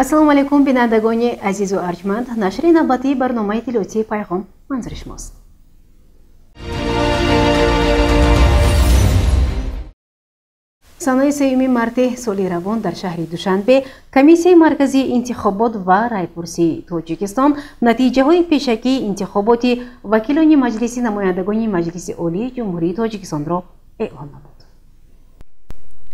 Ассалому алайкум, бинандагони азизу арҷманд. Нашри навбатии барномаи иттилоотии Пайғом манзури шумост. Санаи 3 марти соли равон дар шаҳри Душанбе Комиссияи марказии интихобот ва райпурсии Тоҷикистон натиҷаҳои пешакии интихоботи вакилони Маҷлиси намояндагони Маҷлиси Олии Ҷумҳурии Тоҷикистонро эълон намуд.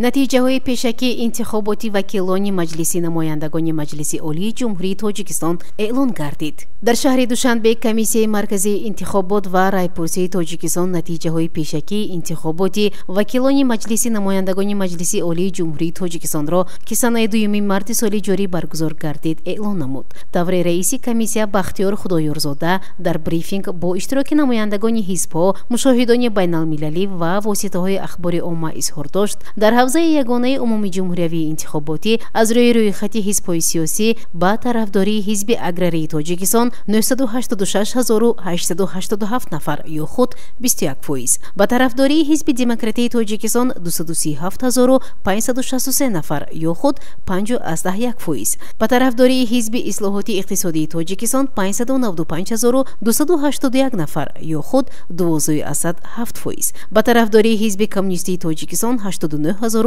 Натиҷаҳои пешакии интихоботи вакилони Маҷлиси намояндагони Маҷлиси Олии Ҷумҳурии Тоҷикистон эълон гардид. Дар шаҳри Душанбе Комиссияи марказии интихобот ва райпурсии Тоҷикистон натиҷаҳои пешакии интихоботи вакилони Маҷлиси намояндагони Маҷлиси Олии Ҷумҳурии Тоҷикистонро, ки санаи 2 марти соли ҷорӣ баргузор гардид, эълон намуд. Тавре раиси комиссия Бахтиёр Худоёрзода дар брифинг бо иштироки намояндагони ҳизбҳо, мушоҳидони байналмилалӣ ва воситаҳои ахбори омма изҳор дошт, дар ҳавзаи ягонаи умумиҷумҳуриявии интихоботӣ аз рӯи рӯйхати ҳизбҳои сиёсӣ ба тарафдории Ҳизби аграрии Тоҷикистон 986887 нафар ё худ 21%, ба тарафдории Ҳизби демократии Тоҷикистон 237563 нафар ё худ 5,1%, ба тарафдории Ҳизби ислоҳоти иқтисодии Тоҷикистон 595281 нафар ё худ 12,7%, ба тарафдории Ҳизби коммунистии Тоҷикистон 89738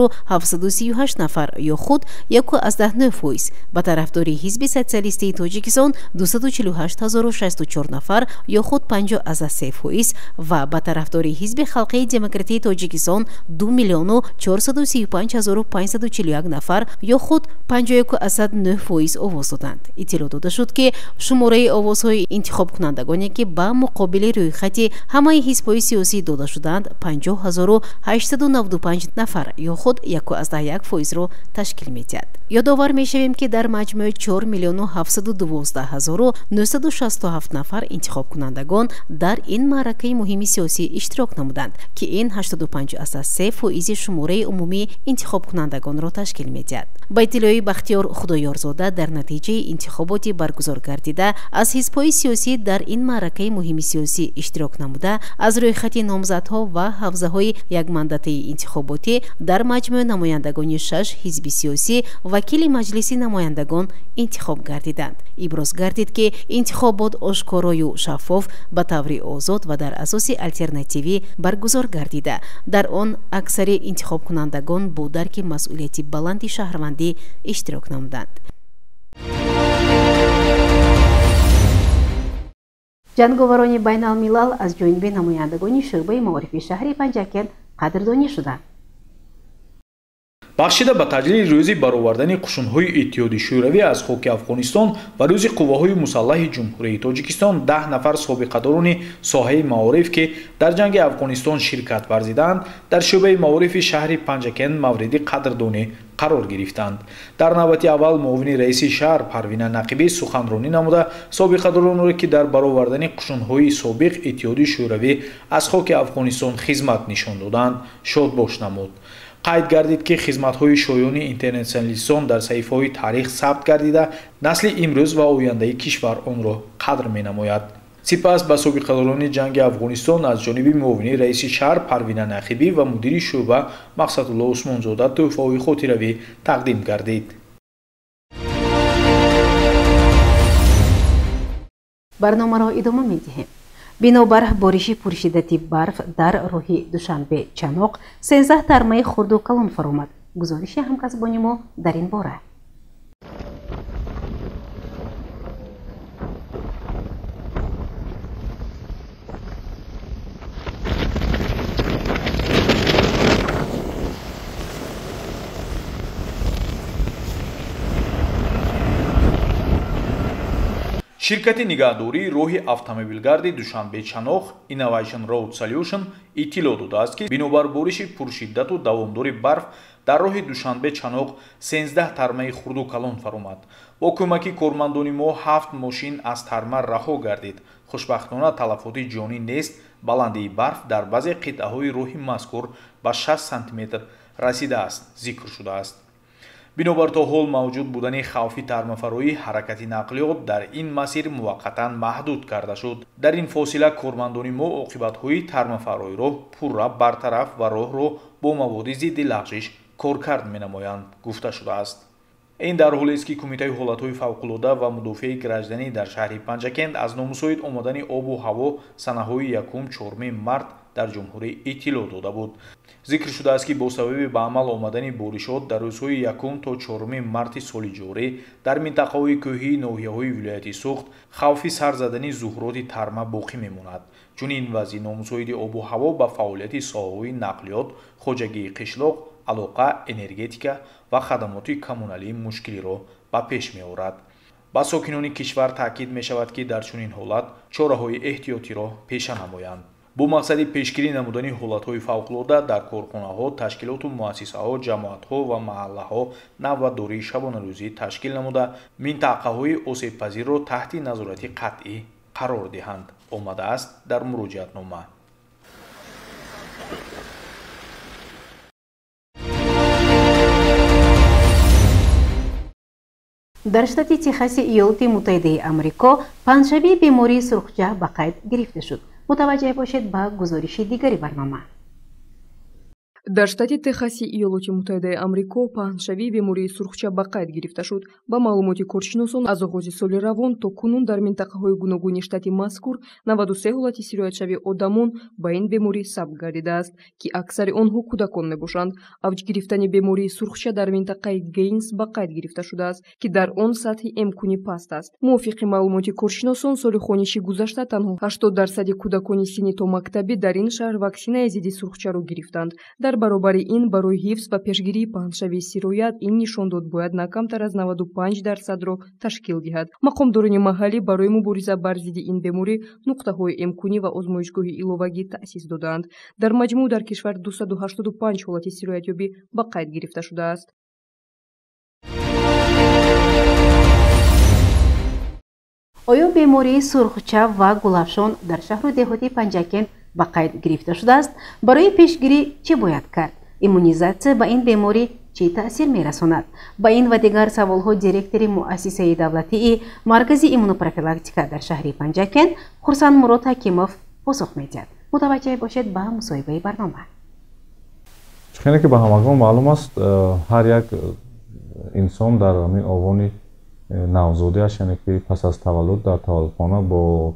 нафар ё худ 1,9%, ба тарафдории Ҳизби социалистии Тоҷикистон 248064 нафар ё худ 5,3% ва ба тарафдории Ҳизби халқии демократии Тоҷикистон 2 435 541 нафар ё худ 51,9% овоз доданд. Иттилоъ дода шуд, ки шумораи овозҳои интихобкунандагоне, ки ба муқобили рӯйхати ҳамаи ҳизбҳои сиёсӣ дода шуданд, 50895 нафар ё худ 1,1%-ро ташкил медиҳад. Ёдовар мешавем, ки дар маҷмӯъ 4 712 967 нафар интихобкунандагон дар ин маъракаи муҳими сиёсӣ иштирок намуданд, ки ин 85,3% шумораи умумии интихобкунандагонро ташкил медиҳад. Ба иттилои Бахтиёр Худоёрзода, дар натиҷаи интихоботи баргузор гардида аз ҳизбҳои сиёсӣ дар ин маъракаи муҳими сиёсӣ иштирок намуда, аз рӯйхати номзадҳо ва ҳавзаҳои якмандатаи интихоботӣ дар маҷмӯъ намояндагони 6 ҳизби сиёсӣ вакили Маҷлиси намояндагон интихоб гардиданд. Иброз гардид, ки интихобот ошкорою шаффоф, ба таври озод ва дар асоси алтернативӣ баргузор гардида, дар он аксари интихобкунандагон бо дарки масъулияти баланди шаҳрвандӣ иштирок намуданд. Ҷанговарони байналмилал аз ҷониби намояндагони шӯъбаи маорифи шаҳри Панҷакент қадрдонӣ шуданд. Бахшида ба таҷлили рӯзи баровардани қушунҳои Иттиҳоди Шӯравӣ аз хоки Афғонистон ва рӯзи қувваҳои мусаллаҳи Ҷумҳурии Тоҷикистон 10 нафар собиқадорони соҳаи маориф, ки дар ҷанги Афғонистон ширкат варзидаанд, дар шӯъбаи маорифи шаҳри Панҷакент мавриди қадрдонӣ қарор гирифтанд. Дар навбати аввал муовини раиси шаҳр Парвина Нақибӣ суханронӣ намуда, собиқадоронро, ки дар баровардани қушунҳои собиқ Иттиҳоди Шӯравӣ аз хоки Афғонистон хизмат нишон доданд, шодбош намуд. Қайд гардид, ки хизматҳои шоёни интернатсионалистон дар саҳифаҳои таърих сабт гардида, насли имрӯз ва ояндаи кишвар онро қадр менамояд. Сипас ба собиқадорони ҷанги Афғонистон аз ҷониби муовини раиси шаҳр Парвина Нақибӣ ва мудири шӯъба Мақсадулло Усмонзода тӯҳфаҳои хотиравӣ тақдим гардид. Барномаро идома медиҳем. Бинобар бориши пуршиддати барф дар роҳи Душанбе Чаноқ 13 тармаи хурду калон фаромад. Гузориши ҳамкасбони мо дар ин бора. Ширкати нигаҳдории роҳи автомобилгарди Душанбе-Чаноқ Innovation Road Solution иттилоъ додааст, ки бинобар бориши пуршиддату давомдори барф дар роҳи Душанбе-Чаноқ 13 тармаи хурду калон фаромад. Бо кӯмаки кормандони мо 7 мошин аз тарма раҳо гардид. Хушбахтона талафоти ҷонӣ нест. Баландии барф дар баъзе қитъаҳои роҳи мазкур ба 6 сантиметр расидааст, зикр шудааст. Бинобар то ҳол мавҷуд будани хавфи тармафароӣ, ҳаракати нақлиёт дар ин масир муваққатан маҳдуд карда шуд. Дар ин фосила кормандони мо оқибатҳои тармафароиро пурра бартараф ва роҳро бо маводи зидди лағжиш коркард менамоянд, гуфта шудааст. Ин дар ҳолест, ки Кумитаи ҳолатҳои фавқулода ва мудофиаи гражданӣ дар шаҳри Панҷакент аз номусоид омадани обу ҳаво санаҳои 1-4 март дар ҷумҳурӣ иттилоъ дода буд. Зикр шудааст, ки бо сабаби ба амал омадани боришот дар рӯзҳои 1 то 4 марти соли ҷорӣ дар минтақаҳои кӯҳии ноҳияҳои вилояти Суғд хавфи сар задани зуҳуроти тарма боқӣ мемонад. Чунин вазъи номусоиди обу ҳаво ба фаъолияти соҳаҳои нақлиёт, хоҷагии қишлоқ, алоқа, энергетика ва хадамоти коммуналӣ мушкилиро ба пеш меорад. Ба сокинони кишвар таъкид мешавад, ки дар чунин ҳолат чораҳои эҳтиётиро пеша намоянд. Бо мақсади пешгирӣ намудани ҳолатҳои фавқулода дар корхонаҳо, ташкилоту муассисаҳо, ҷамоатҳо ва маҳаллаҳо навбатдории шабонарӯзӣ ташкил намуда, минтақаҳои осебпазирро таҳти назорати қатъӣ қарор диҳанд, омадааст дар муроҷиатнома. Дар штати Техаси Иёлоти Муттаҳидаи Амрико панҷшабии бемории сурхча ба қайд гирифта шуд. Мутаваҷҷеҳ бошед ба гузориши дигари барнома. Дар штати Техаси Иёлоти Муттаҳидаи Амрико паҳншавии бемории сурхча ба қайд гирифта шуд. Ба маълумоти коршиносон, аз оғози соли равон то кунун дар минтақаҳои гуногуни штати мазкур 93 ҳолати сироятшавии одамон ба ин беморӣ сабт гардидааст, ки аксари онҳо кӯдакон мебошанд. Авҷ гирифтани бемории сурхча дар минтақаи Гейнс ба қайд гирифта шудааст, ки дар он сатҳи эмкунӣ паст аст. Мувофиқи маълумоти коршиносон, соли хониши гузашта танҳо 80% кӯдакони синни томактабӣ дар ин шаҳр ваксинаи зидди сурхчаро гирифтанд. Дар баробари ин, барои ҳифз ва пешгирии паҳншавии сироят ин нишондод бояд на камтар аз 95%-ро ташкил диҳад. Мақомдорони маҳаллӣ барои мубориза бар зидди ин беморӣ нуқтаҳои эмкунӣ ва озмоишгоҳи иловагӣ таъсис додаанд. Дар маҷмӯъ дар кишвар 285 ҳолати сироятёбӣ ба қайд гирифта шудааст. Оё бемории сурхча ва гулафшон дар шаҳру деҳоти Панҷакент ба қайд гирифта шудааст? Барои пешгирӣ чӣ бояд кард? Иммунизатсия ба ин беморӣ чӣ таъсир мерасонад? Ба ин ва дигар саволҳо директори муассисаи давлатии Маркази иммунопрофилактика дар шаҳри Панҷакент Хурсандмурод Ҳакимов посух медиҳад. Мутаваҷҷеҳ бошед ба мусоҳибаи барнома. Хеле ки ба ҳамагон маълум аст, ҳар як инсон дар ҳамин овони навзодиаш, яъне ки пас аз таваллуд дар таваллудхона бо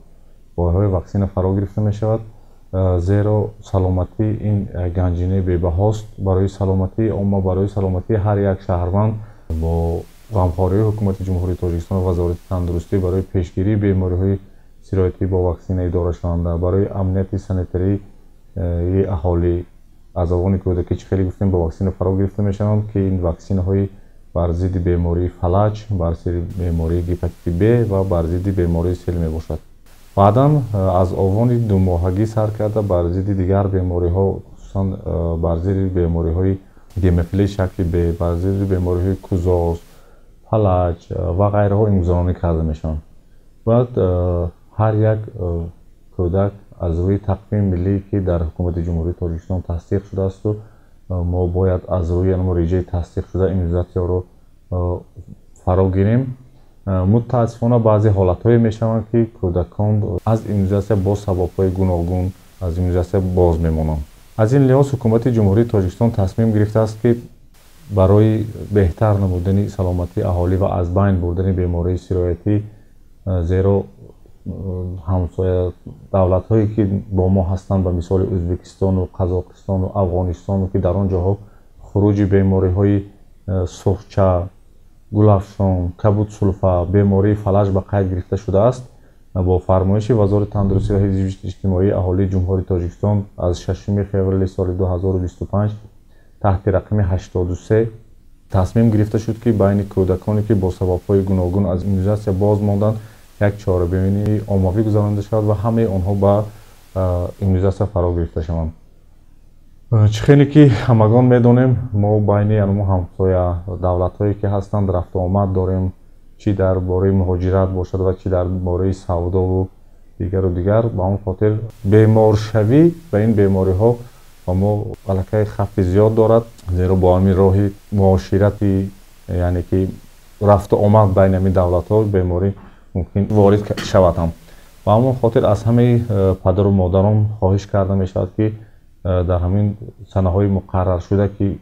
воҳаҳои ваксина фаро гирифта мешавад. Зеро саломатӣ ин ганҷинаи бебаҳост барои саломатии омма, барои саломатии ҳар як шаҳрванд. Бо ғамхории ҳукумати Ҷумҳурии Тоҷикистон ва Вазорати тандурустӣ барои пешгирии бемориҳои сироятӣ бо ваксина идорашаванда, барои амнияти санитарии аҳолӣ аз овони кӯдакӣ, чӣ хеле гуфтем, бо ваксина фаро гирифта мешаванд, ки ин ваксинаҳои бар зидди бемории фалаҷ, бар зидди бемории гепатити Б ва бар зидди бемории сел мебошад. Баъдан аз овони думоҳагӣ сар карда бар зидди дигар бемориҳо, хусусан бар зидди бемориҳои гемофилии шакли Б, бар зидди бемориҳои кузоз, фалаҷ ва ғайраҳо имгузаронӣ карда мешаванд. Баъд ҳар як кӯдак аз рӯи тақвими миллӣ, ки дар ҳукумати Ҷумҳурии Тоҷикистон тасдиқ шудаасту мо бояд аз рӯи реҷаи тасдиқшуда иммунизатсияро фаро гирем. Мутаассифона баъзе ҳолатҳое мешаванд, ки кӯдакон аз иммунизатсия бо сабабҳои гуногун аз иммунизатсия боз мемонанд. Аз ин лиҳоз ҳукумати Ҷумҳурии Тоҷикистон тасмим гирифтааст, ки барои беҳтар намудани саломатии аҳолӣ ва аз байн бурдани бемории сироятӣ, зеро ҳамсоя давлатҳое ки бо мо ҳастанд, ба мисоли Ӯзбекистону Қазоқистону Афғонистону, ки дар он ҷоҳо хуруҷи бемориҳои сурхча, гулафшон, кабудсулфа, бемории фалаҷ ба қайд гирифта шудааст, бо фармоиши Вазорати тандурустӣ ва ҳифзи иҷтимоии аҳолии Ҷумҳурии Тоҷикистон аз 6 феврали соли 2025 таҳти рақами 83 тасмим гирифта шуд, ки байни кӯдаконе ки бо сабабҳои гуногун аз иммунизатсия боз монданд, як чорабинии оммавӣ гузаронида шавад ва ҳамаи онҳо ба иммунизатсия фаро гирифта шаванд. Чӣ хеле ки ҳамагон медонем, мо байни ҳамсоя давлатҳое ки ҳастанд рафтуомад дорем, чӣ дар бораи муҳоҷират бошад ва чӣ дар бораи савдову дигару дигар. Ба он хотир беморшавӣ ба ин бемориҳо ба мо аллакай хавфи зиёд дорад, зеро бо ҳамин роҳи муоширати, яъне ки рафту омад байни ҳамин давлатҳо беморӣ мумкин ворид шавад ҳам. Ба ҳамон хотир аз ҳамаи падару модарон хоҳиш карда мешавад, ки дар ҳамин санаҳои муқарраршуда, ки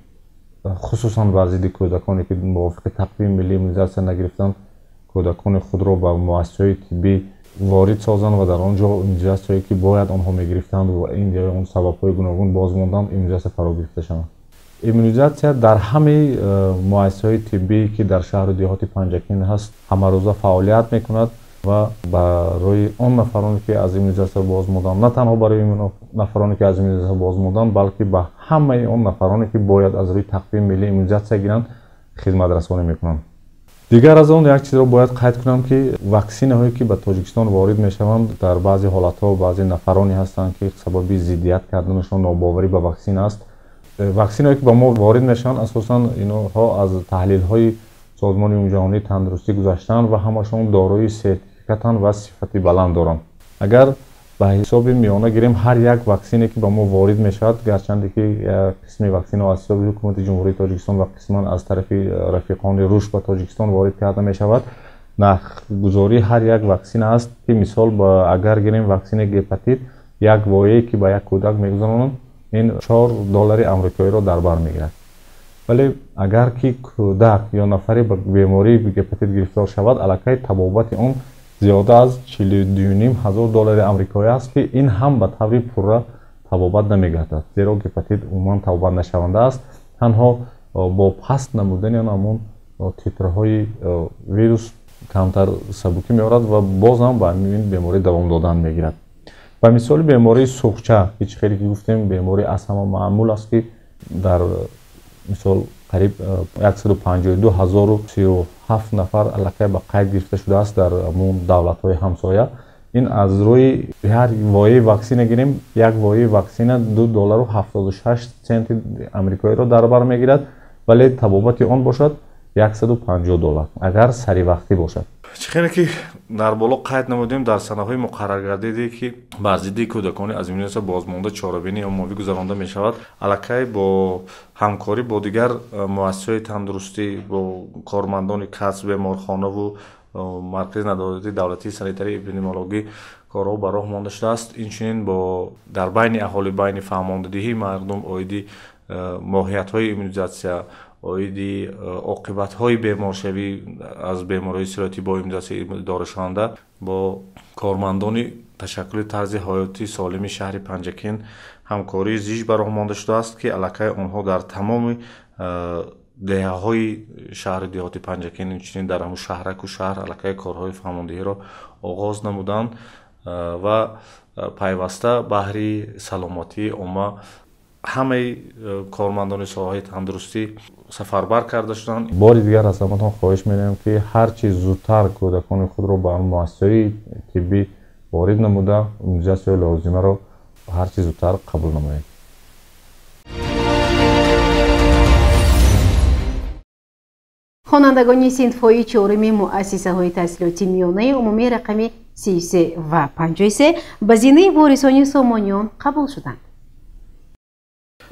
Хусусан бар зидди кӯдаконе ки мувофиқи тақвими миллии иммунизатсия нагирифтанд, кӯдакони худро ба муассисаҳои тиббӣ ворид созанд ва дар он ҷо иммунизатсияе ки бояд онҳо мегирифтанд ва ин ё он сабабҳои гуногун боз монданд, иммунизатсия фаро гирифта шаванд. Иммунизатсия дар ҳамаи муассисаҳои тиббӣ ки дар шаҳру деҳоти Панҷакент ҳаст, ҳамарӯза фаъолият мекунад ва барои он нафароне ки аз иммунизатсия боз монданд, на танҳо барои нафароне ки аз иммунизатсия боз монданд, балки ба ҳамаи он нафароне ки бояд аз рӯи тақвими миллии иммунизатсия гиранд, хизматрасонӣ мекунанд. Дигар аз он як чизро бояд қайд кунам ки ваксинаҳое ки ба Тоҷикистон ворид мешаванд, дар баъзе ҳолатҳо баъзе нафароне ҳастанд ки сабаби зиддият карданашон нобоварӣ ба ваксина аст. Ваксинаҳое ки ба мо ворид мешаванд, асосан инҳо аз таҳлилҳои Созмони Умумиҷаҳонии тандурустӣ гузаштаанд ва ҳамашон дорои сертификатанд ва сифати баланд доранд. Агар ба ҳисоби миёна гирем, ҳар як ваксине ки ба мо ворид мешавад, гарчанде ки қисми ваксинаҳо аз ҳисоби ҳукумати Ҷумҳурии Тоҷикистон ва қисман аз тарафи рафиқони рушд ба Тоҷикистон ворид карда мешавад, нархгузории ҳар як ваксина аст ки мисол агар гирем ваксинаи гепатит, як вояе ки ба як кӯдак мегузаронанд, ин $4 амрикоиро дар бар мегирад. Вале агар ки кӯдак ё нафаре ба бемории гепатит гирифтор шавад, аллакай табобати он зиёда аз 42,5 ҳазор доллари амрикоӣ аст ки ин ҳам ба таври пурра табобат намегардад, зеро гепатит умуман табобат нашаванда аст. Танҳо бо паст намудани ҳамон титрҳои вирус камтар сабукӣ меорад ва боз ҳам ба ин беморӣ давом додан мегирад. Ба мисоли бемории суғча, ки чӣ хеле ки гуфтем, беморӣ аз ҳама маъмул аст ки дар мисол қариб 152 037 нафар аллакай ба қайд гирифта шудааст дар ҳамон давлатҳои ҳамсоя. Ин аз рӯи ҳар вояи ваксина гирем, як вояи ваксина $2.76 амрикоиро дар бар мегирад, вале табобати он бошад $150, агар саривақтӣ бошад. Чӣ хеле ки дар боло қайд намудем, дар санаҳои муқарраргардиде ки бар зидди кӯдакони аз иммунизатсия бозмонда чорабинии оммавӣ гузаронда мешавад, аллакай бо ҳамкорӣ бо дигар муассисаҳои тандурустӣ, бо кормандони касб, беморхонаву маркази назорати давлатии санитарии эпидемиологӣ корҳо ба роҳ монда шудааст. Инчунин бо дар байни аҳолӣ, байни фаҳмондадиҳии мардум оиди моҳиятҳои иммунизатсия, оиди оқибатҳои беморшавӣ аз бемориҳои сироятӣ бо иммунизатсия идорашаванда, бо кормандони ташаккули тарзи ҳаёти солими шаҳри Панҷакент ҳамкории зич ба роҳ монда шудааст ки аллакай онҳо дар тамоми деҳаҳои шаҳри деҳоти Панҷакент, инчунин дар ҳамун шаҳраку шаҳр аллакай корҳои фаҳмондиҳиро оғоз намуданд ва пайваста баҳри саломатии омма ҳамаи кормандони соҳаи тандурустӣ сафарбар карда шуданд. Бори дигар аз ҳаматон хоҳиш менамоям ки ҳарчи зудтар кӯдакони худро ба муассисаҳои тиббӣ ворид намуда, иммунизатсияи лозимаро ҳарчи зудтар қабул намоед. Хонандагони синфҳои чоруми муассисаҳои таҳсилоти миёнаи умумии рақами 33 ва 53 ба зинаи ворисони Сомониён қабул шуданд.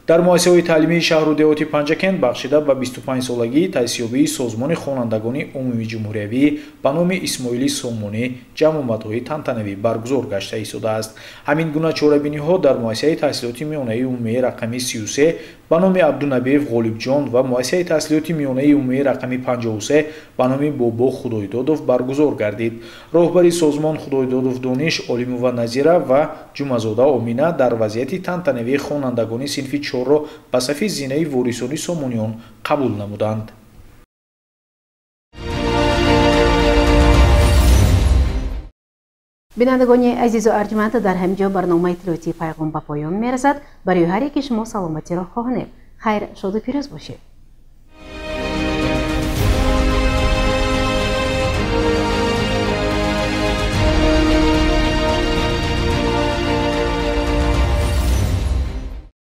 Дар муассисаҳои таълимии шаҳру деҳоти Панҷакент бахшида ба 25-солагии таъсисёбии Созмони хонандагони умумиҷумҳуриявӣ ба номи Исмоили Сомонӣ ҷамъомадҳои тантанавӣ баргузор гашта истодааст. Ҳамин гуна чорабиниҳо дар муассисаи таҳсилоти миёнаи умумии рақами 33 ба номи Абдунабиев Ғолибҷон ва муассисаи таҳсилоти миёнаи умумии рақами 53 ба номи Бобо Худойдодов баргузор гардид. Роҳбари созмон Худойдодов Дониш, Олимова Назира ва Ҷумъазода Омина дар вазъияти тантанавии хонандагони синфи чорро ба сафи зинаи ворисони Сомониён қабул намуданд. Бинандагони азизу арҷманд, дар ҳамин ҷо барномаи иттилоотии Пайғом ба поён мерасад. Барои ҳар яки шумо саломатиро хоҳонем. Хайр, шоду пирӯз бошед.